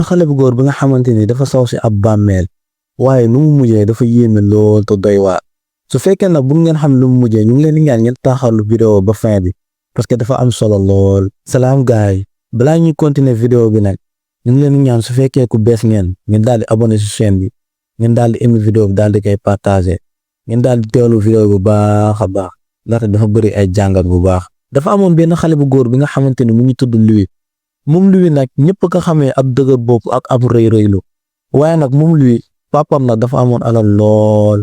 xale bu góor bi nga xamante ni dafa saw si ab bàmmeel waaye nu mu mujjee dafa yéeme lool te doy waar su fekkee nag bu ngeen xam lu mu mujjee ñu ngi leen di ñaan ngeen taxawlu vidéo ba fin bi parce que dafa am solo lool. salaam gaay balaa ñuy continuer vidéo bi nag ñu ngi leen di ñaan su fekkee ku bees ngeen daal di abonné si chaîne bi ngeen daal di aimé vidéo bi daal di koy partager ngeen daal di teewlu vidéo bu baax a baax ndaxte dafa bëri ay jàngat bu baax. dafa amoon benn xale bu góor bi nga xamante ni mu ngi tudd Louis moom Louis nag ñëpp ko xamee ab dëgër bopp ak ab rëy-rëylu waaye nag moom Louis papam nag dafa amoon alal lool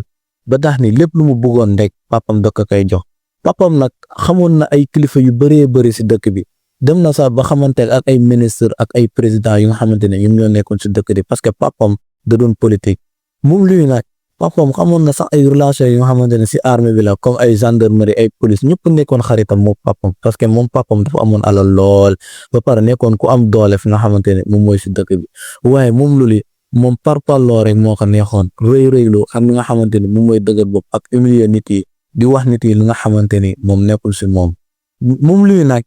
ba tax ni lépp lu mu bëggoon rek papam da ko koy jox. papam nag xamoon na ay kilifa yu bëree bëri si dëkk bi dem na sax ba xamante ak ay ministre ak ay président yu nga xamante ne ñoom ñoo nekkoon si dëkk bi parce que papam da doon politique. moom Louis nag papam xamoon na sax ay relation yu nga xamante ne si armée bi la comme ay gendarmerie ay police ñëpp nekkoon xaritam moom papam parce que moom papam dafa amoon alal lool ba pare nekkoon ku am doole fi nga xamante ne moom mooy si dëkk bi waaye moom Louis moom parparloo rek moo ko neexoon rëy-rëylu xam li nga xamante ni moom mooy dëgër bopp ak humilier nit yi di wax nit yi li nga xamante ni moom nekkul si moom. moom Louis nag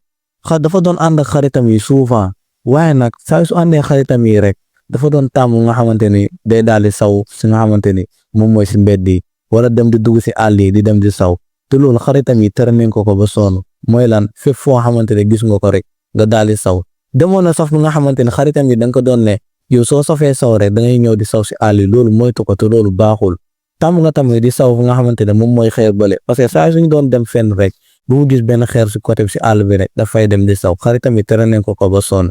dafa doon ànd ak xaritam yi souvent waaye nag saa su àndee xaritam yi rek dafa doon tàmm nga xamante ni day daal di saw si nga xamante ni moom mooy si mbedd yi wala dem di dugg si àll yi di dem di saw te loolu xaritam yi tere nañ ko ba sonn mooy lan fépp foo xamante ne gis nga ko rek nga daal di saw. demoon na saf nga xamante ne xaritam yi da nga ko doon ne yow soo safee saw rek da ngay ñëw di saw si àll yi loolu moytu ko te loolu baaxul. tàmm nga tamit di saw fi nga xamante ne moom mooy xeer bële parce que saa suñ doon dem fenn rek bu mu gis benn xeer si côté bi si àll bi rek dafay dem di saw xaritam yi tere nañ ko ba sonn.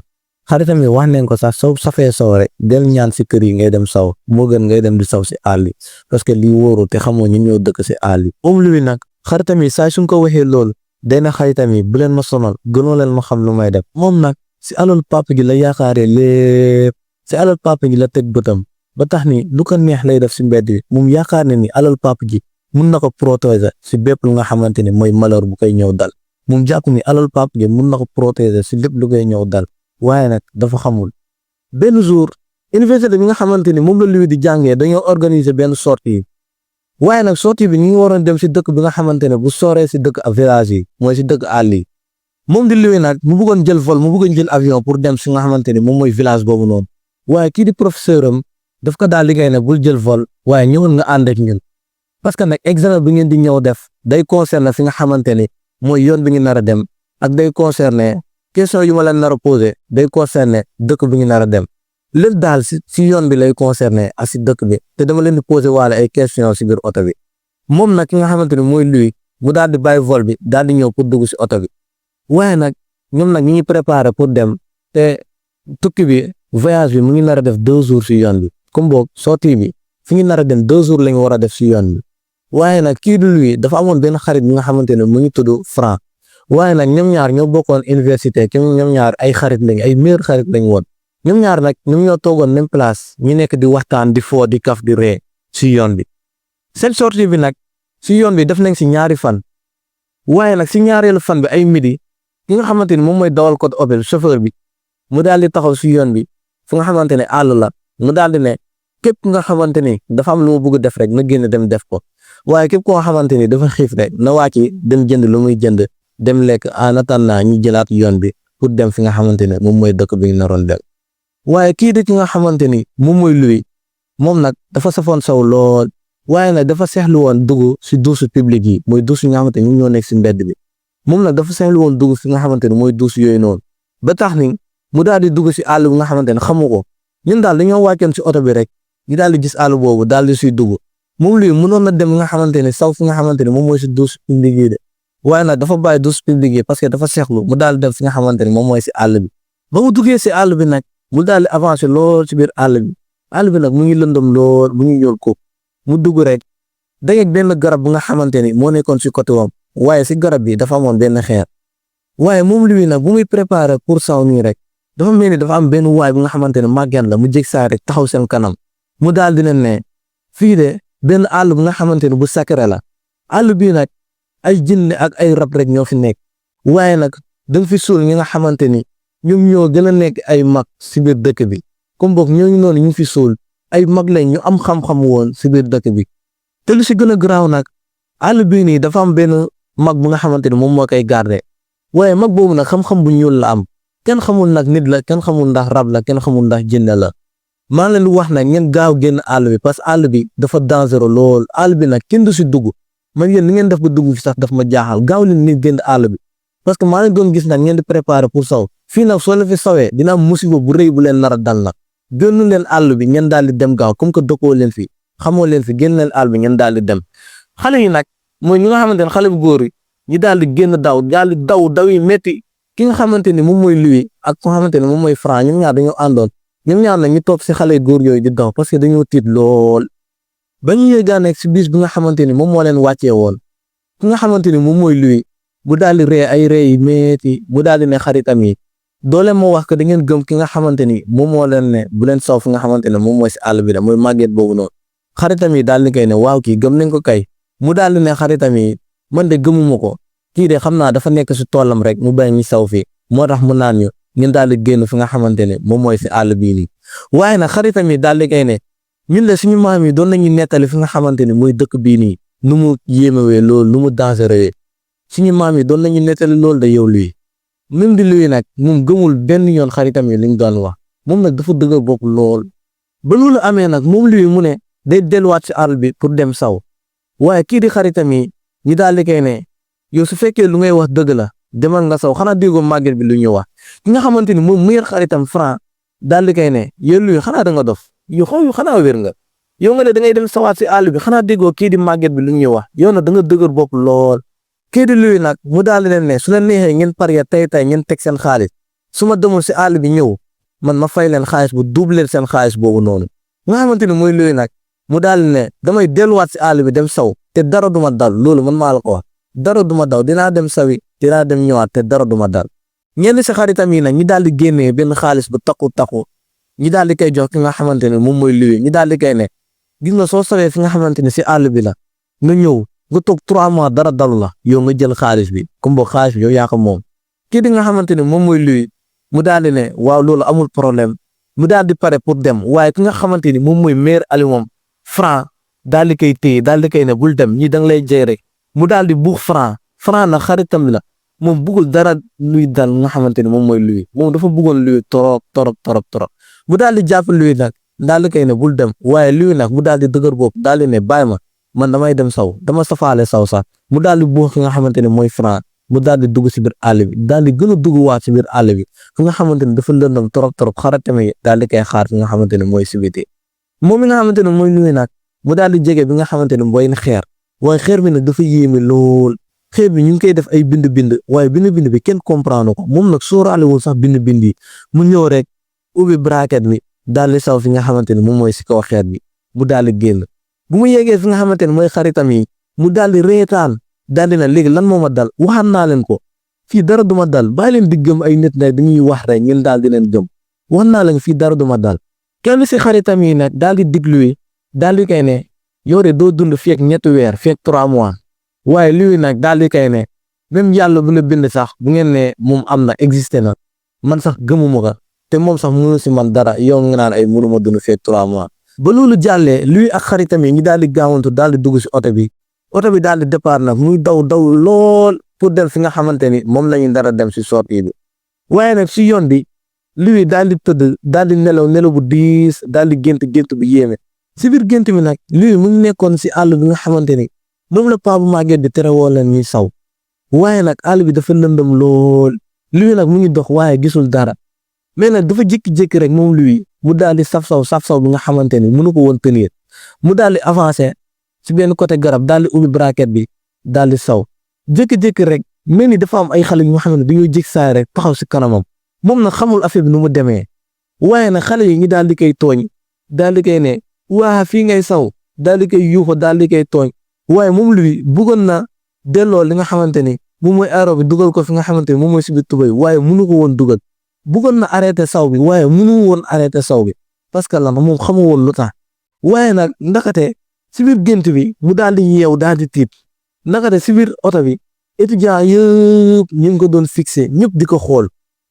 xaritam yi wax nañ ko sax soo safee saw rek del ñaan si kër yi ngay dem saw moo gën ngay dem di saw si àll yi parce que lii wóoru te xamoo ñu ñëw dëkk si àll yi. moom Louis nag xaritam yi saa suñ ko waxee loolu day na xaritam yi bu leen ma sonal gënoo leen ma xam lu may def. moom nag si alal papa gi la yaakaaree lépp si alal papa gi la teg bëtam ba tax ni lu ko neex lay def si mbedd bi moom yaakaar ne ni alal papa gi mun na ko protéger si bépp lu nga xamante ni mooy malheur bu koy ñëw dal moom jàpp ni alal papa gi mun na ko protéger si lépp lu koy ñëw dal. waaye nag dafa xamul benn jour université bi nga xamante ni moom la Louis di jàngee dañoo organiser benn sortie waaye nag sortie bi ñu ngi waroon dem si dëkk bi nga xamante ne bu sooree si dëkk ak village yi mooy si dëkk àll yi moom di Louis nag mu bëggoon jël vol mu bëggoon jël avion pour dem si nga xamante ni moom mooy village boobu noonu waaye kii di professeur am daf ko daal liggéey ne bul jël vol waaye ñëwoon nga ànd ak ñun parce que nag examen bi ngeen di ñëw def day concerner fi nga xamante ni mooy yoon bi ngi nar a dem ak day concerner question yu ma leen nar a posé day concerné dëkk bi ñu nar a dem lépp daal si yoon bi lay concerné ak si dëkk bi te dama leen di posé waale ay question si biir oto bi moom nag ki nga xamante ni mooy Louis mu daal di bàyyi vol bi daal di ñëw pour dugg si oto bi waaye nag ñoom nag ñi ngi préparé pour dem te tukki bi voyage bi mu ngi nar a def 2 jours si yoon bi comme boog sortie bi fi ngi nar a dem 2 jours la ñu war a def si yoon bi waaye nag kii di Louis dafa amoon benn xarit bi nga xamante ne mu ngi tudd Franc waaye nag ñoom ñaar ñoo bokkoon université te ñoom ñaar ay xarit lañ ay meilleur xarit lañ woon ñoom ñaar nag ñoom ñoo toogoon même place ñu nekk di waxtaan di foo di kaf di ree si yoon bi seen sortie bi nag si yoon bi def nañ si ñaari fan waaye nag si ñaareelu fan bi ay midi ki nga xamante ni moom mooy dawal code obel chauffeur bi mu daal di taxaw si yoon bi fu nga xamante ne àll la mu daal di ne képp nga xamante ni dafa am lu mu bëgg def rek na génn dem def ko waaye képp koo xamante ni dafa xiif rek na wàcc dem jënd lu muy jënd dem lekk en attendant ñu jëlaat yoon bi pour dem fi nga xamante ne moom mooy dëkk bi ñu naroon dem waaye kii di ki nga xamante ni moom mooy Louis moom nag dafa safoon saw lool waaye nag dafa seexlu woon dugg si douche publique yi mooy douche yi nga xamante ni ñoo nekk si mbedd bi moom nag dafa seexlu woon dugg fi nga xamante ni mooy douche yooyu noonu ba tax ni mu daal di dugg si àll bi nga xamante ne xamu ko ñun daal dañoo wàccoon si oto bi rek ñu daal di gis àll boobu daal di siy dugg moom Louis mënoon na dem nga xamante ne saw fi nga xamante ne moom mooy si douche publique yi de waaye nag dafa bàyyi douche publique yi parce que dafa seexlu mu daal di dem fi nga xamante ne moom mooy si àll bi ba mu duggee si àll bi nag mu daal di avancé lool ci biir àll bi nag mu ngi lëndëm lool mu ngi ñuul ko mu dugg rek dajeeg benn garab bu nga xamante ni moo nekkoon si côté wam waaye si garab bi dafa amoon benn xeer waaye moom Louis nag bu muy préparé pour saw nii rek dafa mel ni dafa am benn waay bu nga xamante ne màgget la mu jég saa rek taxaw seen kanam mu daal di leen ne fii de benn àll bu nga xamante ne bu sacré la àll bii nag ay jinne ak ay rab rek ñoo fi nekk waaye nag da nga fi suul ñi nga xamante ni ñoom ñoo gën a nekk ay mag si biir dëkk bi comme boog ñooñu noonu ñu fi suul ay mag lañ ñu am xam-xam woon si biir dëkk bi te lu si gën a garaaw nag àll bii nii dafa am benn mag bu nga xamante ni moom moo koy garder waaye mag boobu nag xam-xam bu ñuul la am kenn xamul nag nit la kenn xamul ndax rab la kenn xamul ndax jinne la maa leen di wax nag ngeen gaaw génn àll bi parce que àll bi dafa dangereux lool àll bi nag kenn du si dugg man yéen ni ngeen def ba dugg fi sax daf ma jaaxal gaaw leen nit génn àll bi parce que maa leen doon gis nag ngeen di préparer pour saw fii nag soo leen fi sawee dina am musiba bu rëy bu leen nar a dal nag génn leen àll bi ngeen daal di dem gaaw comme que dëkkoo leen fi xamoo leen fi génn leen àll bi ngeen daal di dem xale yi nag mooy ñi nga xamante ne xale bu góor yi ñi daal di génn daal di daw yi métti ki nga xamante ni moom mooy Louis ak ki nga xamante ne moom mooy Franc ñoom ñaar dañoo àndoon ñoom ñaar nag ñu topp si xale góor yooyu di daw parce que dañoo tiit lool ba ñu yéegaa nekk si bis bi nga xamante ni moom moo leen wàccee woon ki nga xamante ni moom mooy Louis bu daal di ree ay ree yi métti mu daal di ne xaritam yi doole moo wax que da ngeen gëm ki nga xamante ni moom moo leen ne bu leen saw fi nga xamante ne moom mooy si àll bi da mooy màgget boobu noonu xaritam yi daal di koy ne waaw kii gëm nañ ko kay mu daal di ne xaritam yi man de gëmuma ko kii de xam naa dafa nekk si toolam rek mu bañ ñu saw fii moo tax mu naan ñu ngeen daal di génn fi nga xamante ne moom mooy si àll bii nii waaye nag xaritam yi daal di koy ne ñun de suñu maam yi doon nañu nettali fi nga xamante ne mooy dëkk bii nii nu mu yéemewee loolu nu mu dangereux suñu maam yi doon nañu nettali loolu da yow luy même di luy nag moom gëmul benn yoon xaritam yi li ñu doon wax moom nag dafa dëgër bopp lool ba loolu amee nag moom luy mu ne day delluwaat si àll bi pour dem saw waaye kii di xaritam yi ñi daal di koy ne yow su fekkee lu ngay wax dëgg la demal nga saw xanaa déggoo màgget bi lu ñu wax ki nga xamante ni moom meilleur xaritam Franc daal di koy ne yow luy xanaa da nga dof yow xanaa wér nga yow nga ne da ngay dem sawaat si àll bi xanaa déggoo kii di màgget bi lu ñu wax yow nag da nga dëgër bopp lool kii di luy nag mu daal di leen ne su leen neexee ngeen parier tey ngeen teg seen xaalis su ma demul si àll bi ñëw man ma fay leen xaalis bu doublé seen xaalis boobu noonu nga xamante ni mooy luy nag mu daal di ne damay delluwaat si àll bi dem saw te dara du ma dal loolu man maa la ko wax dara du ma daw dinaa dem sawi dinaa dem ñëwaat te dara du ma dal ñenn si xaritam yi nag ñi daal di génnee benn xaalis bu takku ñi daal di koy jox ki nga xamante ne moom mooy luy ñi daal di koy ne gis nga soo sawee fi nga xamante ne si àll bi la nga ñëw nga toog 3 mois dara dalu la yow nga jël xaalis bi comme boog xaalis bi yow yaa ko moom kii di nga xamante ne moom mooy luy mu daal di ne waaw loolu amul problème mu daal di pare pour dem waaye ki nga xamante ni moom mooy maire ali moom Franc daal di koy téye daal di koy ne bul dem ñi da nga lay jey rek mu daal di buux Franc nag xaritam la moom bëggul dara luy dal nga xamante ni moom mooy luy moom dafa bëggoon luy torop mu daal di jàpp luy nag daal di koy ne bul dem waaye luy nag mu daal di dëgër bopp daal di ne bàyyi ma man damay dem saw dama safaale saw sax mu daal di buux ki nga xamante ne mooy Franc mu daal di dugg si biir àll bi daal di gën a dugg waat si biir àll bi fi nga xamante ne dafa lëndam torop xaritam yi daal di koy xaar fi nga xamante ne mooy si biti moom mi nga xamante ne mooy luy nag mu daal di jege bi nga xamante ne mooy xeer waaye xeer bi nag dafa yéeme lool xeer bi ñu ngi koy def ay bind waaye bind bi kenn comprendre ko moom nag sóoraale wul sax bind yi mu ñëw rek ubbi bracket bi daal di saw fi nga xamante ne moom mooy si kaw xeer bi mu daal di génn bu mu yeggee fi nga xamante ne mooy xaritam yi mu daal di reetaan daal di na léegi lan moo ma dal waxaan naa leen ko fii dara du ma dal bàyyi leen di gëm ay nit nag dañuy wax rek ngeen daal di leen gëm wax naa leen fii dara du ma dal kenn si xaritam yi nag daal di diglu daal di koy ne yow de doo dund fii ak 3 weer fii ak 3 mois waaye luy nag daal di koy ne même yàlla bu la bind sax bu ngeen ne moom am na existé na man sax gëmuma ko te moom sax mënu si man dara yow nga naan ay mënuma dund fii ak 3 mois. ba loolu jàllee luy ak xaritam yi ñu daal di gaawantu daal di dugg si oto bi daal di départ nag muy daw lool pour dem fi nga xamante ni moom la ñu dara dem si sortie bi waaye nag si yoon bi luy daal di tëdd daal di nelaw bu diis daal di gént bu yéeme. si biir gént mi nag luy mu ngi nekkoon si àll bi nga xamante ni moom la paa bu màgget bi tere woon leen ñuy saw waaye nag àll bi dafa lëndëm lool luy nag mu ngi dox waaye gisul dara mais nag dafa jékki-jékki rek moom luy mu daal di saf saw bi nga xamante ni mënu ko woon tenir mu daal di avancer si benn côté garab daal di ubbi bracket bi daal di saw jékki-jékki rek mel ni dafa am ay xale yu nga xam ne dañoo jékki saay rek taxaw si kanamam moom nag xamul affaire bi nu mu demee waaye nag xale yi ñu daal di koy tooñ daal di koy ne waa fii ngay saw daal di koy yuuxu daal di koy tooñ waaye moom luy bëggoon na delloo li nga xamante ni moom mooy aéro bi dugal ko fi nga xamante ni moom mooy si biir tubay waaye mënu ko woon dugal bëggoon na arrêté saw bi waaye mënu woon arrêté saw bi parce que lan moom xamu woon lu tax waaye nag ndakate si biir gént bi mu daal di yeew daal di tiit ndakate si biir oto bi étudiant yëpp ñu ngi ko doon fixé ñëpp di ko xool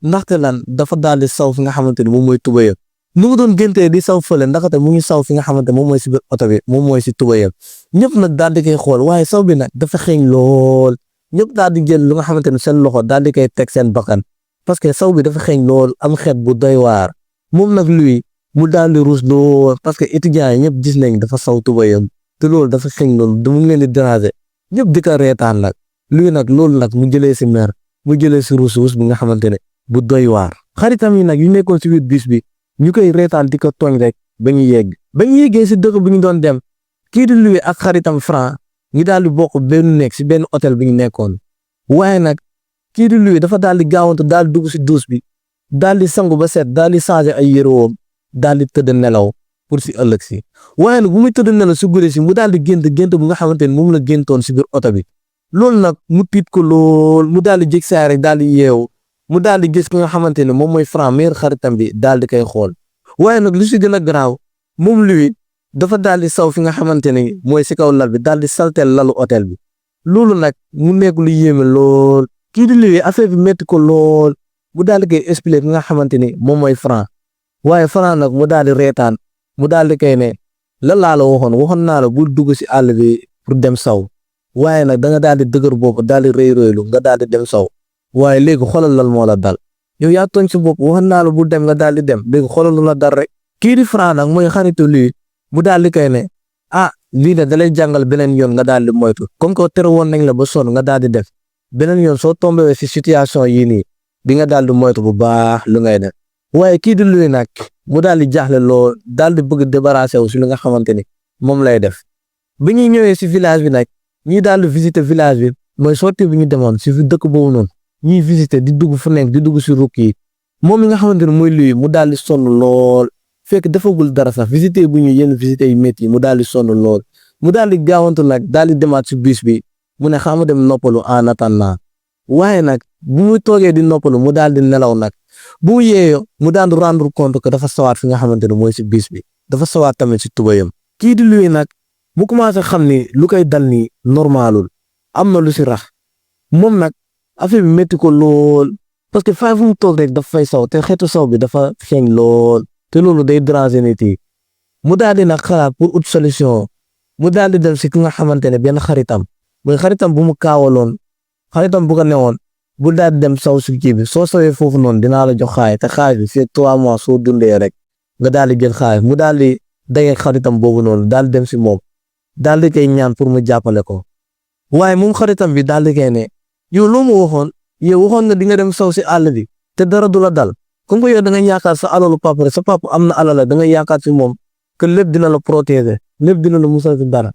ndaxte lan dafa daal di saw fi nga xamante ni moom mooy tubayam nu nga doon géntee di saw fële ndaxte mu ngi saw fi nga xamante moom mooy si biir oto bi moom mooy si tubayam ñëpp nag daal di koy xool waaye saw bi nag dafa xeeñ lool ñëpp daal di jël lu nga xamante ni seen loxo daal di koy teg seen bakkan parce que saw bi dafa xeeñ lool am xeet bu doy waar moom nag lui mu daal di ruus lool parce que étudiants yi ñëpp gis nañ dafa saw tubayam te loolu dafa xeeñ lool du mu ngi leen di déranger ñëpp di ko reetaan nag lui nag loolu nag mu jëlee si mer mu jëlee si ruus bi nga xamante ne bu doy waar xaritam yi nag yu nekkoon si biir bus bi ñu koy reetaan di ko tooñ rek ba ñu yeggee si dëkk bi ñu doon dem kii di lui ak xaritam Franc ñu daal di bokk benn nekk si benn hôtel bi ñu nekkoon waaye nag kii di lui dafa daal di gaawantu daal di dugg si douche bi daal di sangu ba set daal di changé ay yërewoom daal di tëdd nelaw pour si ëllëg si waaye nag bu muy tëdd nelaw si guddi si mu daal di gént bu nga xamante ne moom la géntoon si biir oto bi loolu nag mu tiit ko lool mu daal di jég saa rek daal di yeewu mu daal di gis ki nga xamante ne moom mooy Franc meilleur xaritam bi daal di koy xool waaye nag lu si gën a garaaw moom lui dafa daal di saw fi nga xamante ne mooy si kaw lal bi daal di salteel lalu hôtel bi loolu nag mu nekk lu yéeme lool kii di lui affaire bi métti ko lool mu daal di koy expliquer ki nga xamante ni moom mooy Franc waaye Franc nag mu daal di reetaan mu daal di koy ne lan laa la waxoon naa la bul dugg si àll bi pour dem saw waaye nag da nga daal di dëgër bopp daal di rëy-rëylu nga daal di dem saw waaye léegi xoolal lan moo la dal yow yaa tooñ si bopp waxoon naa la bul dem nga daal di dem léegi xoolal lu la dal rek kii di Franc nag mooy xaritu lui mu daal di koy ne lii de da lay jàngal beneen yoon nga daal di moytu comme que tere woon nañ la ba sonn nga daal di def beneen yoon soo tombé si situation yii nii di nga daal di moytu bu baax lu ngay def waaye kii di lui nag mu daal di jaaxle lool daal di bëgg débarrasser wu si li nga xamante ni moom lay def bi ñuy ñëwee si village bi nag ñii daal di visiter village bi mooy sortie bi ñu demoon si dëkk boobu noonu ñuy visiter di dugg fu nekk di dugg si rukk yi moom mi nga xamante ne mooy lui mu daal di sonn lool fekk defagul dara sax visiter bu ñu yenn visiter yu métti yi mu daal di sonn lool mu daal di gaawantu nag daal di demaat si bus bi mu ne xaama dem noppalu en attendant waaye nag bu muy toogee di noppalu mu daal di nelaw nag bu mu yeeyoo mu daan rendre compte que dafa sawaat fi nga xamante ne mooy si bus bi dafa sawaat tamit si tubayam kii di lui nag mu commencé xam ni lu koy dal nii normalul am na lu si rax moom nag affaire bi métti ko lool parce que fay fu mu toog rek dafa fay saw te xeetu saw bi dafa xeeñ lool te loolu day déranger nit yi mu daal di nag xalaat pour autre solution mu daal di dem si ki nga xamante ne benn xaritam mooy xaritam bu mu kaawaloon xaritam bu ko newoon bu daal di dem saw si kii bi soo sawee foofu noonu dinaa la jox xaalis te xaalis bi fii 3 mois soo dundee rek nga daal di jël xaalis mu daal di daje xaritam boobu noonu daal di dem si moom daal di koy ñaan pour mu jàppale ko waaye moom xaritam bi daal di koy ne yow loo ma waxoon nga di nga dem saw si àll bi te dara du la dal comme que yow da nga yaakaar sa alalu papa rek sa papa am na alal da nga yaakaar si moom que lépp dina la protéger lépp dina la musal si dara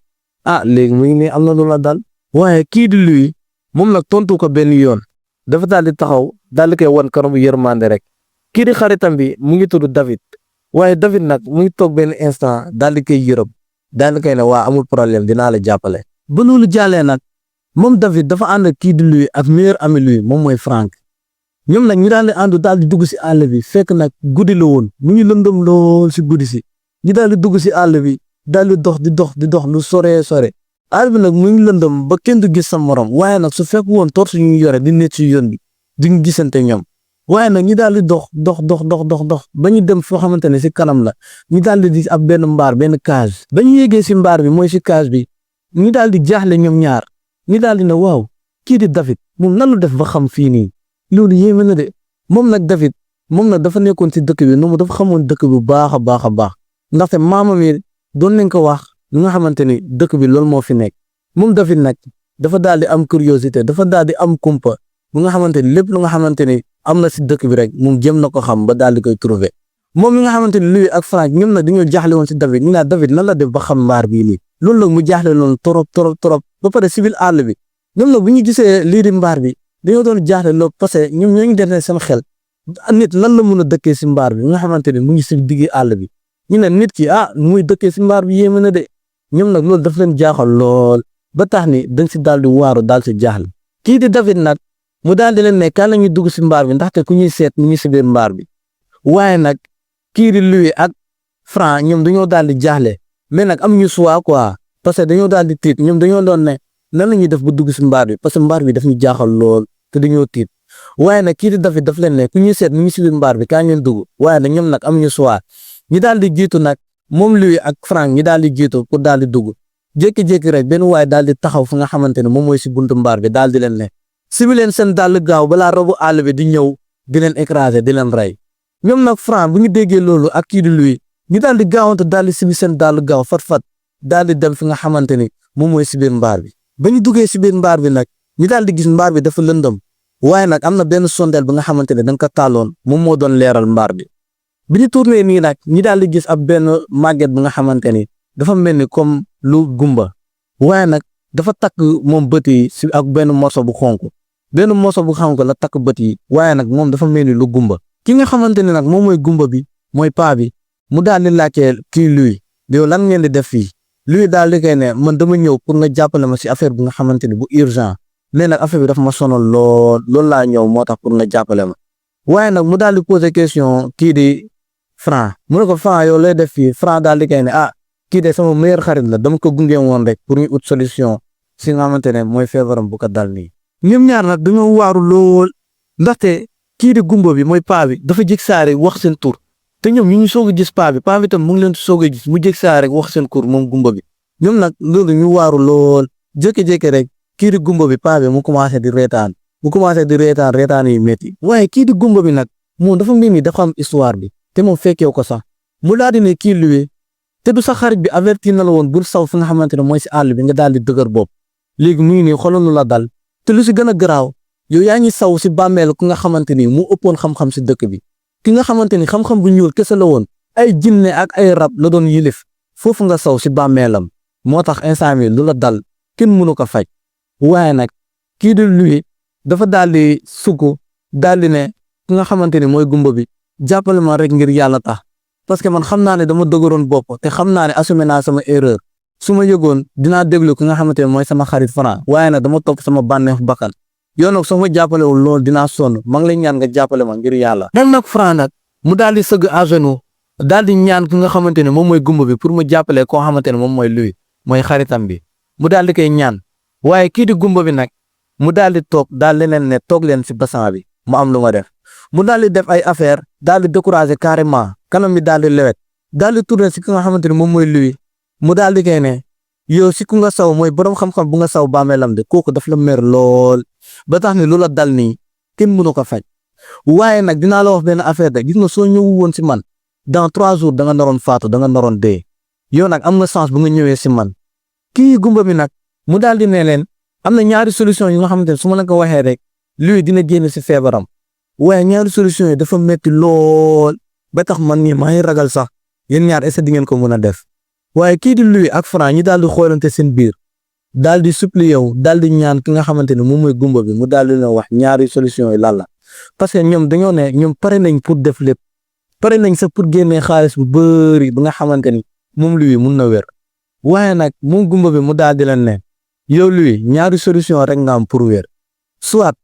léegi mu ngi ne am na lu la dal waaye kii di lui moom nag tontu ko benn yoon dafa daal di taxaw daal di koy wan kanamu yërmande rek kii di xaritam bi mu ngi tudd David waaye David nag mu ngi toog benn instant daal di koy yërëm daal di koy ne waa amul problème dinaa la jàppale. ba loolu jàllee nag moom David dafa ànd ak kii di lui ak meilleur ami lui moom mooy Frank ñoom nag ñu daal di ànd daal di dugg si àll bi fekk nag guddi la woon mu ngi lëndëm lool si guddi si ñu daal di dugg si àll bi daal di dox lu sore àll bi nag mu ngi lëndëm ba kenn du gis sa morom waaye nag su fekk woon torche ñu yore di nekk si yoon bi duñ gisante ñoom waaye nag ñu daal di dox ba ñu dem foo xamante ne si kanam la ñu daal di gis ab benn mbaar benn cage ba ñu yéegee si mbaar bi mooy si cage bi ñu daal di jaaxle ñoom ñaar ñu daal di ne waaw kii di David moom nan la def ba xam fii nii loolu yéeme na de moom nag David moom nag dafa nekkoon si dëkk bi noonu dafa xamoon dëkk bi baax a baax ndaxte maamam yi doon nañ ko wax li nga xamante ni dëkk bi loolu moo fi nekk moom David nag dafa daal di am curiosité dafa daal di am kumpa bu nga xamante ni lépp lu nga xamante ni am na si dëkk bi rek moom jëm na ko xam ba daal di koy trouver moom mi nga xamante ni lui ak Frank ñoom nag dañoo jaaxle woon si David ñu naan David nan la def ba xam mbaar bii nii loolu nag mu jaaxle loolu trop ba pare si biir àll bi ñoom nag bu ñu gisee lii di mbaar bi dañoo doon jaaxle loolu parce que ñoom ñoo ngi def seen xel nit lan la mun a dëkkee si mbaar bi nga xamante ni mu ngi si diggi àll bi ñu ne nit ki nu muy dëkkee si mbaar bi yéeme na de ñoom nag loolu daf leen jaaxal lool ba tax ni dañ si daal di waaru daal si jaaxle kii di David nag mu daal di leen ne kan la ñuy dugg si mbaar bi ndaxte ku ñuy seet mu ngi si biir mbaar bi waaye nag kii di Louis ak Franc ñoom dañoo daal di jaaxle mais nag am ñu choix quoi parce que dañoo daal di tiit ñoom dañoo doon ne nan la ñuy def ba dugg si mbaar bi parce que mbaar bi daf ñu jaaxal lool te dañoo tiit waaye nag kii di David daf leen ne ku ñuy seet mu ngi si biir mbaar bi kaa ngeen dugg waaye nag ñoom nag am ñu choix ñi daal di jiitu nag moom Louis ak Frank ñi daal di jiitu pour daal di dugg jékki-jékki rek benn waay daal di taxaw fu nga xamante ne moom mooy si buntu mbaar bi daal di leen ne simi leen seen dàll gaaw balaa robu àll bi di ñëw di leen écraser di leen rey ñoom nag Franc bu ñu déggee loolu ak kii di Louis ñu daal di gaawante daal di sibi seen dàll gaaw fat daal di dem fi nga xamante ni moom mooy si biir mbaar bi ba ñu duggee si biir mbaar bi nag ñu daal di gis mbaar bi dafa lëndëm waaye nag am na benn sondeel bi nga xamante ne da nga ko tàlloon moom moo doon leeral mbaar bi bi ñu tourné nii nag ñi daal di gis ab benn màgget bi nga xamante ni dafa mel ni comme lu gumba waaye nag dafa takk moom bët yi si ak benn morso bu xonk la takk bët yi waaye nag moom dafa mel ni lu gumba ki nga xamante ne nag moom mooy gumba bi mooy paa bi mu daal di laajte kii Louis yow lan ngeen di def fii Louis daal di koy ne man dama ñëw pour nga jàppale ma si affaire bi nga xamante ni bu urgent mais nag affaire bi dafa ma sonal loolu laa ñëw moo tax pour nga jàppale ma waaye nag mu daal di poser question kii di Franc mu ne ko Franc yow lay def fii Franc daal di koy ne kii de sama meilleur xarit la dama ko gunge woon rek pour ñu ut solution si nga xamante ne mooy feebaram bu ko dal nii. ñoom ñaar nag dañoo waaru lool ndaxte kii di gumba bi mooy paa bi dafa jég saare wax seen tur te ñoom ñu ngi soog a gis paa bi tam mu ngi leen soog a gis mu jég saare wax seen tur moom gumba bi ñoom nag loolu ñu waaru lool jékki-jékki rek kii di gumba bi paa bi mu commencé di reetaan yi métti waaye kii di gumba bi nag moom dafa mel ni dafa am histoire bi te moom fekkew ko sax mu daal di ne kii Louis te du sa xarit bi avertir na la woon bul saw fi nga xamante ne mooy si àll bi nga daal di dëgër bopp léegi mu ngi nii xoolal lu la dal te lu si gën a garaaw yow yaa ngi saw si bàmmeel ku nga xamante ni mu ëppoon xam-xam si dëkk bi ki nga xamante ni xam-xam bu ñuul kese la woon ay jinne ak ay rab la doon yilif foofu nga saw si bàmmeelam moo tax instant bi lu la dal kenn mënu ko faj waaye nag kii di Louis dafa daal di sukk daal di ne ki nga xamante ni mooy gumba bi jàppale ma rek ngir yàlla tax parce que man xam naa ne dama dëgëroon bopp te xam naa ne assumé naa sama erreur su ma yëgoon dinaa déglu ki nga xamante ne mooy sama xarit Franc waaye nag dama topp sama bànneex bakkan yow nag soo ma jàppalewul loolu dinaa sonn maa ngi lay ñaan nga jàppale ma ngir yàlla. dem nag Franc nag mu daal di sëgg à genoux daal di ñaan ki nga xamante ne moom mooy gumba bi pour mu jàppale koo xamante ne moom mooy Louis mooy xaritam bi mu daal di koy ñaan waaye kii di gumba bi nag mu daal di toog daal di leen ne toog leen si bassan bi mu am lu ma def mu daal di def ay affaire daal di décourager carrément kanam bi daal di lewet daal di tourner si ki nga xamante ne moom mooy Louis mu daal di koy ne yow si ku nga saw mooy borom xam-xam bu nga saw bàmmeelam de kooku daf la mer lool ba tax ni lu la dal nii kenn mënu ko faj waaye nag dinaa la wax benn affaire de gis nga soo ñëwu woon si man dans 3 jours da nga naroon faatu da nga naroon dee yow nag am nga chance bu nga ñëwee si man kii gumba bi nag mu daal di ne leen am na ñaari solution yi nga xamante ne su ma la ko waxee rek Louis dina génn si feebaram waaye ñaari solution yi dafa metti lool ba tax man nii maa ngi ragal sax yéen ñaar est-ce que di ngeen ko mën a def waaye kii di Louis ak Franc ñi daal di xoolante seen biir daal di supplier wu daal di ñaan ki nga xamante ne moom mooy gumba bi mu daal di leen wax ñaari solution yi lan la parce que ñoom dañoo ne ñoom pare nañ pour def lépp pare nañ sax pour génnee xaalis bu bëri ba nga xamante ni moom Louis mun na wér waaye nag moom gumba bi mu daal di leen ne yow Louis ñaari solution rek nga am pour wér soit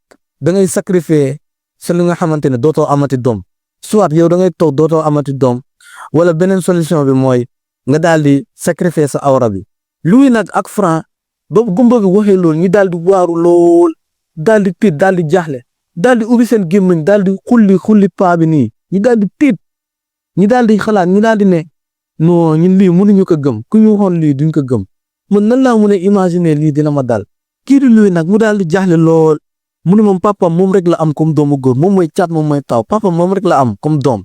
da ngay sacrifier sa li nga xamante ne dootoo amati doom soit yow da ngay toog dootoo amati doom wala beneen solution bi mooy nga daal di sacrifier sa awra bi Louis nag ak Franc ba gumba bi waxee loolu ñu daal di waaru lool daal di tiit daal di jaaxle daal di ubbi seen gémmiñ daal di xulli paa bi nii ñu daal di tiit ñu daal di xalaat ñu daal di ne non ñun lii mënuñu ko gëm ku ñu waxoon lii duñ ko gëm man nan laa mën a imaginer lii dina ma dal kii di Louis nag mu daal di jaaxle lool mu ne moom papa moom rek la am comme doomu góor moom mooy caat moom mooy taw papa moom rek la am comme doom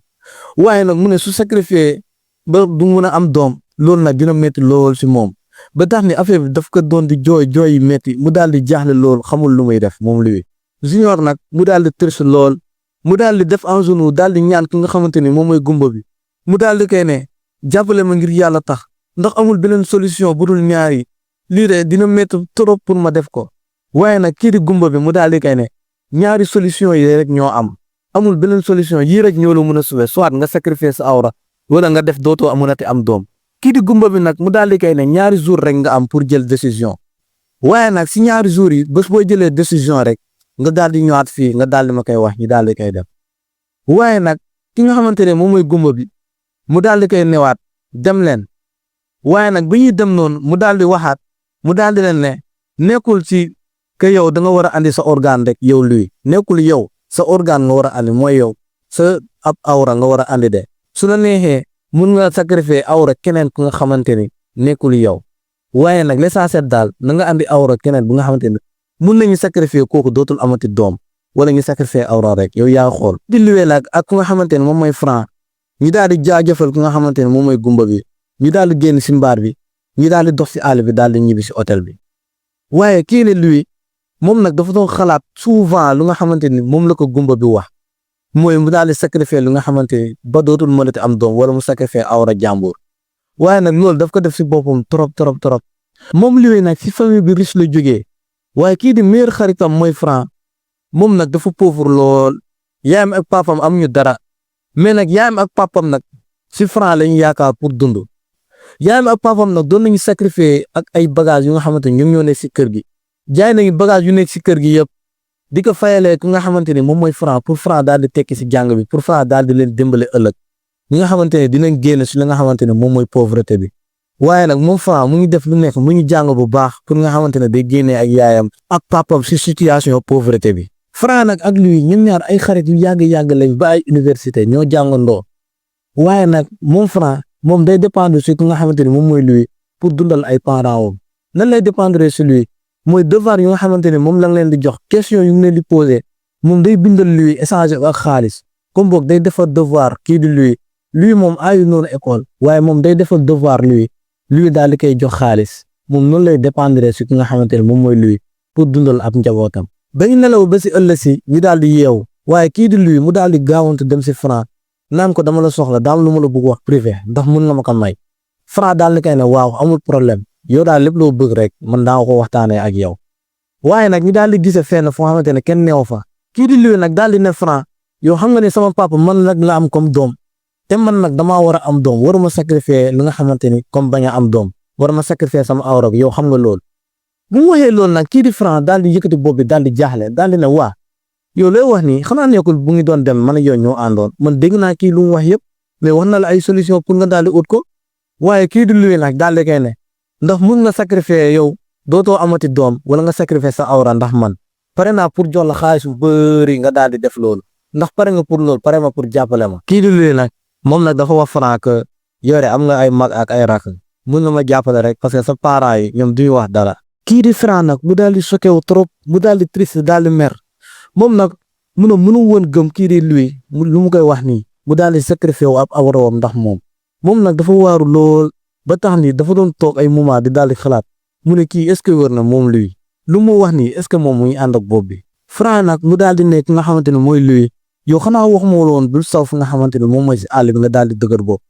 waaye nag mu ne su sacrifier ba du mun a am doom loolu nag dina métti lool si moom ba tax ni affaire bi daf ko doon di jooy yi métti mu daal di jaaxle lool xamul lu muy def moom Louis Junior nag mu daal di triste lool mu daal di def en genou daal di ñaan ki nga xamante ni moom mooy gumba bi mu daal di koy ne jàppale ma ngir yàlla tax ndax amul beneen solution bu dul ñaar yi lii de dina métti trop pour ma def ko waaye nag kii di gumba bi mu daal di koy ne ñaari solution yi rek ñoo am amul beneen solution yii rek ñoo la mën a sauver soit nga sacrifier sa awra wala nga def dootoo amunati am doom kii di gumba bi nag mu daal di koy ne ñaari jours rek nga am pour jël décision waaye nag si ñaari jours yi bés boo jëlee décision rek nga daal di ñëwaat fii nga daal di ma koy wax ñi daal di koy def waaye nag ki nga xamante ne moom mooy gumba bi mu daal di koy newaat dem leen waaye nag bi ñuy dem noonu mu daal di waxaat mu daal di leen ne nekkul ci que yow da nga war a andi sa organe rek yow Louis nekkul yow sa organe nga war a andi mooy yow sa ab awra nga war a andi de su la neexee mun nga sacrifier awra keneen ku nga xamante ni nekkul yow waaye nag l'essentiel daal na nga andi awra keneen bu nga xamante ni mun nañu sacrifier kooku dootul amati doom wala ñu sacrifier awra rek yow yaa xool. di Louis nag ak ku nga xamante ne moom mooy Franc ñu daal di jaajëfal ku nga xamante ne moom mooy gumba bi ñu daal di génn si mbaar bi ñu daal di dox si àll bi daal di ñibbi si hôtel bi. waaye kii ne Louis moom nag dafa doon xalaat souvent lu nga xamante ni moom la ko gumba bi wax mooy mu daal di sacrifier lu nga xamante ni ba dootul mënati am doom wala mu sacrifier awra jàmbur. waaye nag loolu daf ko def si boppam trop. moom Louis nag si famille bi riche la jógee waaye kii di meilleur xaritam mooy Franc moom nag dafa pauvre lool yaayam ak papam am ñu dara mais nag yaayam ak papam nag si Franc lañu yaakaar pour dund. yaayam ak papam nag doon nañu sacrifier ak ay bagages yu nga xamante ni ñoom ñoo nekk si kër gi jaay nañu bagage yu nekk si kër gi yëpp di ko fayalee ku nga xamante ni moom mooy Franc pour Franc daal di tekki si jàng bi pour Franc daal di leen dimbale ëllëg ñi nga xamante ne dinañ génn si li nga xamante ne moom mooy pauvreté bi. waaye nag moom Franc mu ngi def lu nekk mu ngi jàng bu baax pour nga xamante ne day génnee ak yaayam ak papam si situation pauvreté bi. Franc nag ak Louis ñoom ñaar ay xarit yu yàgg lañ ba ay université ñoo jàngandoo waaye nag moom Franc moom day dépendre si ku nga xamante ni moom mooy Louis pour dundal ay parents am nan lay dépendre si Louis mooy devoir yu nga xamante ne moom la leen di jox question yu ngi leen di poser moom day bindal Louis échanger ak xaalis comme boog day defar devoir kii di Louis moom aayu noonu école waaye moom day defar devoir Louis daal di koy jox xaalis moom noonu lay dépendre si ki nga xamante ne moom mooy Louis pour dundal ab njabootam. bañu nelaw ba si ëllëg si ñu daal di yeewu waaye kii di Louis mu daal di gaawantu dem si Franc naan ko dama la soxla daam lu ma la bëgg wax privé ndax mun nga ma ko may. Franc daal di koy ne waaw amul problème yow daal lépp loo bëgg rek man daa ko waxtaanee ak yow. waaye nag ñu daal di gise fenn foo xamante ne kenn neew fa kii di Louis nag daal di ne Franc yow xam nga ne sama papa man nag la am comme doom te man nag damaa war a am doom waruma sacrifier li nga xamante ni comme bañ a am doom waruma sacrifier sama awra yow xam nga loolu. bu mu waxee loolu nag kii di Franc daal di yëkkati bopp bi daal di jaaxle daal di ne waa yow looy wax nii xanaa nekkul bu ngi doon dem man ak yow ñoo àndoon man dégg naa kii lu mu wax yëpp mais wax na la ay solution pour nga daal di ut ko waaye kii di Louis nag daal di koy ne ndax mun nga sacrifier yow dootoo amati doom wala nga sacrifier sa awra ndax man pare naa pour jox la xaalis bu bëri nga daal di def loolu ndax pare nga pour loolu pare ma pour jàppale ma. kii di Louis nag moom nag dafa wax Franc que yore am nga ay mag ak ay rakk mun nga ma jàppale rek parce que sa parents yi ñoom duñu wax dara. kii di Franc nag mu daal di choqué wu trop mu daal di triste daal di mer moom nag mënu woon gëm kii di Louis lu mu koy wax nii mu daal di sacrifié wu ab awrawam ndax moom nag dafa waaru lool ba tax ni dafa doon toog ay moment di daal di xalaat mu ne kii est-ce que wër na moom Louis lu mu wax nii est-ce que moom muy ànd ak bopp bi. Franc nag mu daal di nekk nga xamante ne mooy Louis yow xanaa waxuma woon bul saw fu nga xamante ne moom mooy si àll bi nga daal di dëgër bopp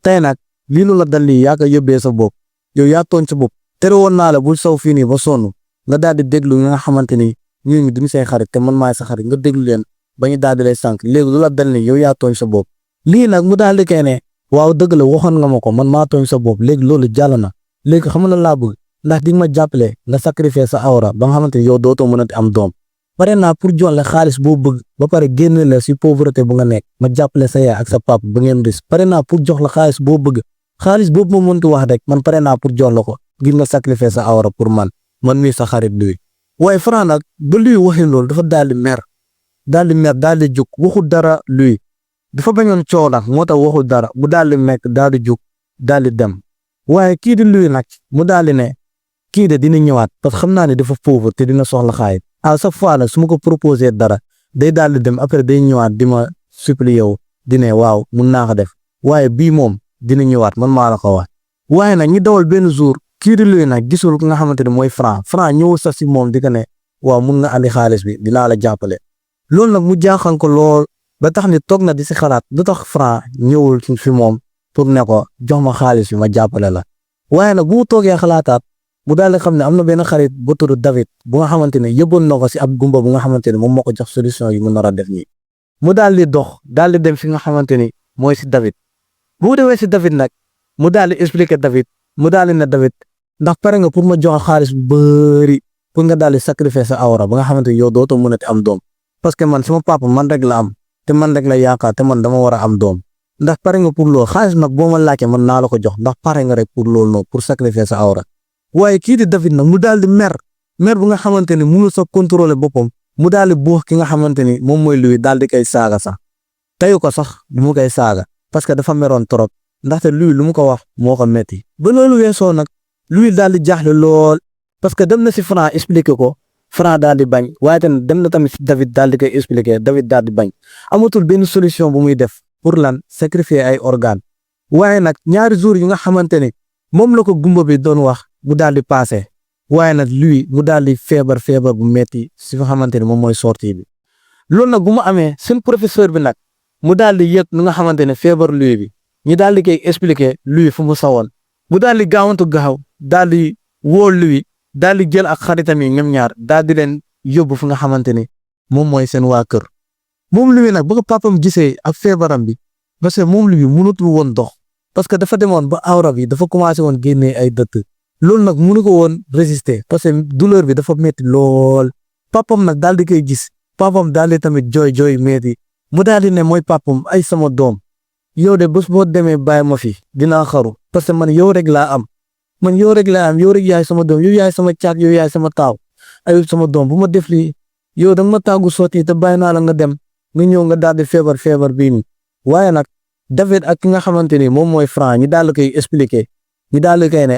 tey nag lii nu la dal lii yaa ko yóbbee sa bopp yow yaa tooñ sa bopp tere woon naa la bul saw fii nii ba sonn nga daal di déglu nga xamante ni ñooñu duñu say xarit te man maay sa xarit nga déglu leen ba ñu daal di lay sànq léegi lu la dal ni yow yaa tooñ sa bopp. lii nag mu daal di koy ne waaw dëgg la waxoon nga ma ko man maa tooñ sa bopp léegi loolu jàll na léegi xam nga laa bëgg ndax di nga ma jàppale nga sacrifier sa awra ba nga xamante ni yow dootoo mënati am doom pare naa pour jox la xaalis boo bëgg ba pare génne la si pauvreté bu nga nekk ma jàppale sa yaay ak sa papa ba ngeen ris pare naa pour jox la xaalis boo bëgg xaalis boobu ma mënti wax rek man pare naa pour jox la ko ngir nga sacrifier sa awra pour man mii sa xarit Louis. waaye Franc nag ba Louis waxee loolu dafa daal di jóg waxul dara Louis dafa bañoon coow nag moo tax waxul dara mu daal di mekk daal di jóg daal di dem waaye kii di Louis nag mu daal di ne kii de dina ñëwaat parce que xam naa ne dafa pauvre te dina soxla xaalis à chaque fois nag su ma ko proposé dara day daal di dem après day ñëwaat di ma supplier yow di ne waaw mun naa ko def waaye bii moom dina ñëwaat man maa la ko wax. waaye nag ñu dawal benn jour kii di Louis nag gisul nga xamante ne mooy Franc ñëwul sax si moom di ko ne waaw mun nga andi xaalis bi dinaa la jàppale loolu nag mu jaaxal ko lool ba tax ni toog na di si xalaat lu tax Franc ñëwul fi moom pour ne ko jox ma xaalis bi ma jàppale la. waaye nag bu mu toogee xalaataat mu daal di xam ne am na benn xarit bu tudd David bu nga xamante ne yëboon na ko si ab gumba bu nga xamante ne moom moo ko jox solution yi mu nar a def nii mu daal di dox daal di dem fi nga xamante ni mooy si David bu mu demee si David nag mu daal di expliquer David mu daal di ne David ndax pare nga pour ma jox xaalis bu bëri pour nga daal di sacrifier sa awra ba nga xamante ni yow dootoo mënati am doom parce que man sama papa man rek la am te man rek la yaakaar te man dama war a am doom ndax pare nga pour loolu xaalis nag boo ma laajte man naa la ko jox ndax pare nga rek pour loolu noonu pour sacrifier sa awra. waaye kii di David nag mu daal di mer bu nga xamante ni mënul sa contrôler boppam mu daal di buux ki nga xamante ni moom mooy Louis daal di koy saaga sax teyu ko sax du mu koy saaga parce que dafa meroon trop ndaxte Louis lu mu ko wax moo ko metti ba loolu weesoo nag Louis daal di jaaxle lool parce que dem na si Franc expliqué ko Franc daal di bañ waaye tamit dem na tamit si David daal di koy expliquer David daal di bañ amatul benn solution bu muy def pour lan sacrifier ay organes waaye nag ñaari jours yu nga xamante ni moom la ko gumba bi doon wax mu daal di passé waaye nag lui mu daal di feebar bu metti si nga xamante ni moom mooy sortie bi loolu nag bu mu amee seen professeur bi nag mu daal di yëg nu nga xamante ne feebar lui bi ñu daal di koy expliquer lui fu mu sawoon mu daal di gaawantu gaaw daal di woo lui daal di jël ak xaritam yi ñoom ñaar daal di leen yóbbu fu nga xamante ni moom mooy seen waa kër moom lui nag ba ko papam gisee ak feebaram bi parce que moom lui mënatul woon dox parce que dafa demoon ba awra bi dafa commencé woon génnee ay dëtt loolu nag mënu ko woon résister parce que douleur bi dafa metti lool papam nag daal di koy gis papam daal di tamit jooy metti mu daal di ne mooy papam ay sama doom yow de bés boo demee bàyyi ma fi dinaa xaru parce que man yow rek laa am yow rek yaay sama doom yow yaay sama caat yow yaay sama taaw ay sama doom bu ma def lii yow danga ma tàggu sotti te bàyyi naa la nga dem nga ñëw nga daal di feebar bii nii waaye nag David ak ki nga xamante ni moom mooy Franc ñi daal di koy expliquer ñi daal di koy ne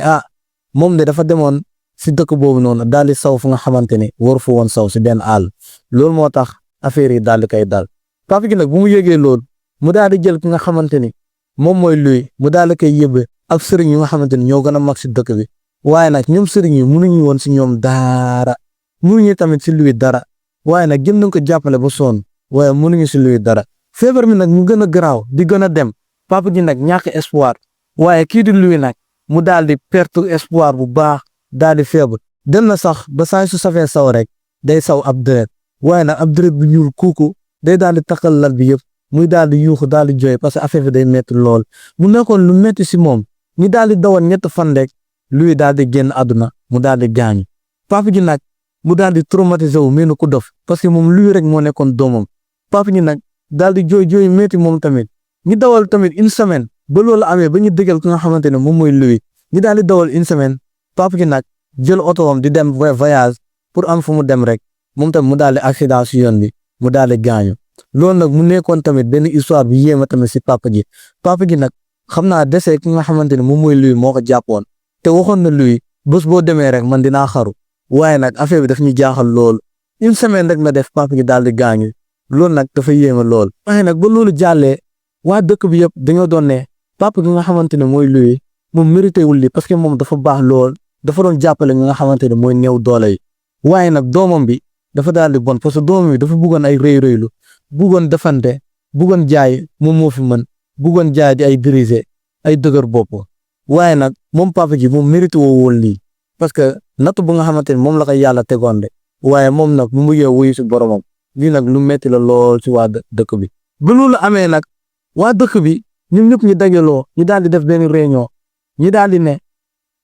moom de dafa demoon si dëkk boobu noonu daal di saw fu nga xamante ni war fu woon saw si benn àll loolu moo tax affaire yi daal di koy dal papa gi nag bu mu yëgee loolu mu daal di jël ki nga xamante ni moom mooy luy mu daal di koy yëbbe ak sëriñ yi nga xamante ni ñoo gën a mag si dëkk bi waaye nag ñoom sëriñ yi mënuñu woon si ñoom dara mënuñu tamit si luy dara waaye nag gën nañ ko jàppale ba sonn waaye mënuñu si luy dara feebar mi nag mu gën a garaaw di gën a dem papa ji nag ñàkk espoir waaye kii di luy nag mu daal di perte espoir bu baax daal di feebar dem na sax ba saa su safee saw rek day saw ab deret waaye nag ab deret bu ñuul kuuku day daal di takkal lal bi yëpp muy daal di yuuxu daal di jooy parce que affaire bi day metti lool mu nekkoon lu metti si moom ñu daal di dawal ñett fan rek luy daal di génn àdduna mu daal di gaañu papa ji nag mu daal di traumatisé wu mel ni ku dof parce que moom luy rek moo nekkoon doomam papa ji nag daal di jooy metti moom tamit ñu dawal tamit une semaine ba loolu amee ba ñu dëggal ki nga xamante ne moom mooy luy ñu daal di dawal une semaine papa ji nag jël otoom di dem voyage pour am fu mu dem rek moom tamit mu daal di accident si yoon bi mu daal di gaañu loolu nag mu nekkoon tamit benn histoire bi yéema tamit si papa ji nag xam naa dese ki nga xamante ne moom mooy luy moo ko jàppoon te waxoon na luy bés boo demee rek man dinaa xaru waaye nag affaire bi daf ñu jaaxal lool une semaine rek na def papa ji daal di gaañu loolu nag dafa yéema lool waaye nag ba loolu jàllee waa dëkk bi yëpp dañoo doon ne papa gi nga xamante ne mooy luy moom mérité wul li parce que moom dafa baax lool dafa doon jàppale nga xamante ne mooy néew doole yi waaye nag doomam bi dafa daal di bon parce que doomam bi dafa bëggoon ay rëylu bëggoon defante bëggoon jaay moom moo fi mën bëggoon jaay di ay diriger ay dëgër bopp waaye nag moom papa ji moom mérité woo lii parce que nattu bu nga xamante ne moom la ko yàlla tegoon de waaye moom nag mu mujjee wuyu si boromam lii nag lu metti la lool si waa dëkk bi ba loolu amee nag waa dëkk bi ñun ñëpp ñu dajaloo ñu daal di def benn réunion ñu daal di ne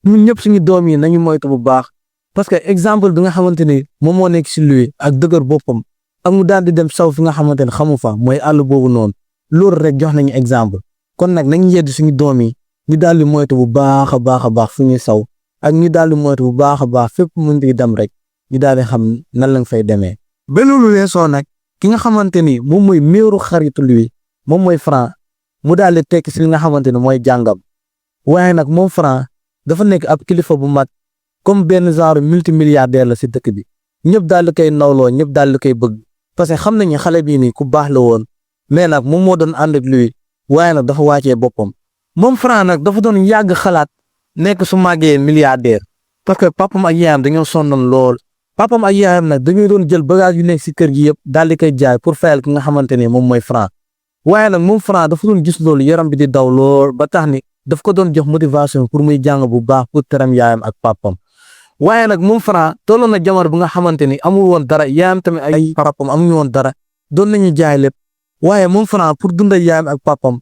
ñun ñëpp suñu doom yi nañu moytu bu baax parce que exemple bi nga xamante ni moom moo nekk si lui ak dëgër boppam ak mu daal di dem saw fi nga xamante ne xamu fa mooy àll boobu noonu loolu rek jox nañu exemple kon nag nañu yedd suñu doom yi ñu daal di moytu bu baax a baax fu ñuy saw ak ñu daal di moytu bu baax a baax fépp mën di dem rek ñu daal di xam nan lañ fay demee. ba loolu weesoo nag ki nga xamante ni moom mooy meeru xaritu lui moom mooy Franc mu daal di tekki si li nga xamante ne mooy jàngam waaye nag moom Franc dafa nekk ab kilifa bu mag comme benn genre multimilliardaire la si dëkk bi ñëpp daal di koy nawloo ñëpp daal di koy bëgg parce que xam nañu xale bii nii ku baax la woon mais nag moom moo doon ànd ak lui waaye nag dafa wàccee boppam moom Franc nag dafa doon yàgg xalaat nekk su màggee milliardaire parce que papam ak yaayam dañoo sonnoon lool papam ak yaayam nag dañuy doon jël bagage yu nekk si kër gi yëpp daal di koy jaay pour fayal ki nga xamante ne moom mooy Franc waaye nag moom Franc dafa doon gis loolu yaram bi di daw lool ba tax ni daf ko doon jox motivation pour muy jàng bu baax pour teram yaayam ak papam waaye nag moom Franc tolloon na jamono bi nga xamante ni amul woon dara yaayam tamit ay papam amuñu woon dara doon nañu jaay lépp waaye moom Franc pour dundal yaayam ak papam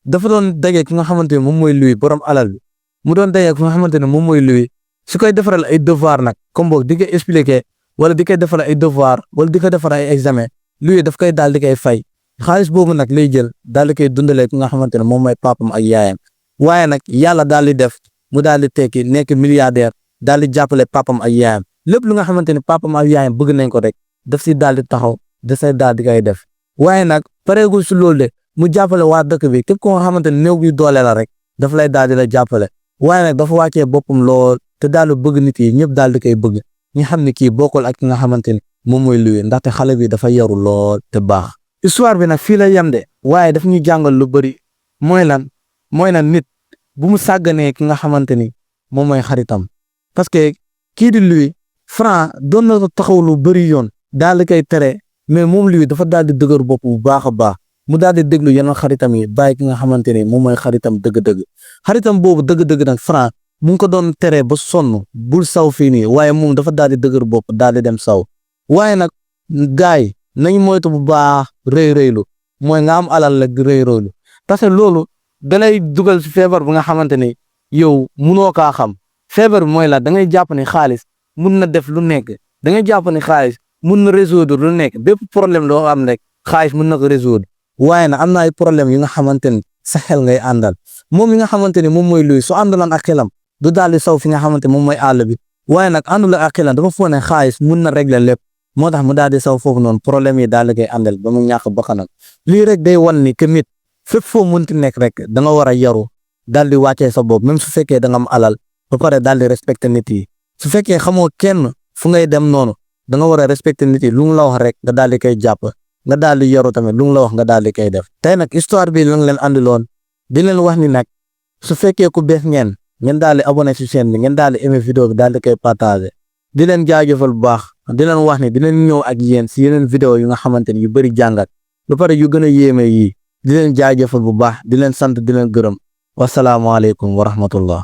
dafa doon dagee ki nga xamante ne moom mooy luy borom alal bi mu doon dagee ki nga xamante ne moom mooy luy su koy defaral ay devoir nag comme boog di koy expliquer wala di koy defaral ay devoir wala di koy defaral ay examen luy daf koy daal di koy fay xaalis boobu nag lay jël daal di koy dundalee ki nga xamante ne moom mooy papam ak yaayam waaye nag yàlla daal di def mu daal di tekki nekk milliardaire daal di jàppale papam ak yaayam lépp lu nga xamante ne papam ak yaayam bëgg nañ ko rek daf si daal di taxaw dasay daal di koy def waaye nag pareegul si loolu de mu jàppale waa dëkk bi képp ko nga xamante ne néew bi doole la rek daf lay daal di la jàppale waaye nag dafa wàccee boppam lool te daal di bëgg nit yi ñëpp daal di koy bëgg ñi xam ne kii bokkul ak ki nga xamante ni moom mooy Louis ndaxte xale bi dafa yaru lool te baax. histoire bi nag fii la yem de waaye daf ñu jàngal lu bëri mooy lan nit bu mu sàgganee ki nga xamante ni moom mooy xaritam parce que kii di Louis Franc doon na ko taxaw lu bëri yoon daal di koy tere mais moom Louis dafa daal di dëgër bopp bu baax a baax mu daal di déglu yeneen xaritam yi bàyyi ki nga xamante ni moom mooy xaritam dëgg-dëgg xaritam boobu dëgg-dëgg nag Franc mu ngi ko doon tere ba sonn bul saw fii nii waaye moom dafa daal di dëgër bopp daal di dem saw waaye nag gars yi nañ moytu bu baax rëy rëylu mooy nga am alal la di rëy rëylu parce que loolu dalay dugal ci feebar bu nga xamante ni yow munoo kaa xam feebar bi mooy la da ngay jàpp ni xaalis mun na def lu nekk da ngay jàpp ni xaalis mun na résoudre lu nekk bépp problème loo am rek xaalis mun na ko résoudre waaye nag am na ay problème yi nga xamante ni sa xel ngay àndal moom yi nga xamante ni moom mooy Louis su àndalaan ak xelam du daal di saw fi nga xamante moom mooy àll bi waaye nag àndul ak xelam dafa foog ne xaalis mun na régler lépp moo tax mu daal di saw foofu noonu problème yi daal di koy àndal ba mu ñàkk bakkanam lii rek day wan ni que nit fépp foo munti nekk rek da nga war a yaru daal di wàccee sa bopp même su fekkee da nga am alal ba pare daal di respecter nit yi su fekkee xamoo kenn fu ngay dem noonu da nga war a respecter nit yi lu mu la wax rek nga daal di koy jàpp nga daal di yaru tamit lu mu la wax nga daal di koy def. tey nag histoire bi lan leen andiloon di leen wax ni nag su fekkee ku bees ngeen daal di abonné ci chaîne bi ngeen daal di aimé vidéo bi daal di koy partager di leen jaajëfal bu baax di leen wax ni di leen ñëw ak yéen si yeneen vidéo yu nga xamante ni yu bëri jàngat ba pare yu gën a yéeme yii di leen jaajëfal bu baax di leen sant di leen gërëm wasalaamaaleykum wa rahmatullah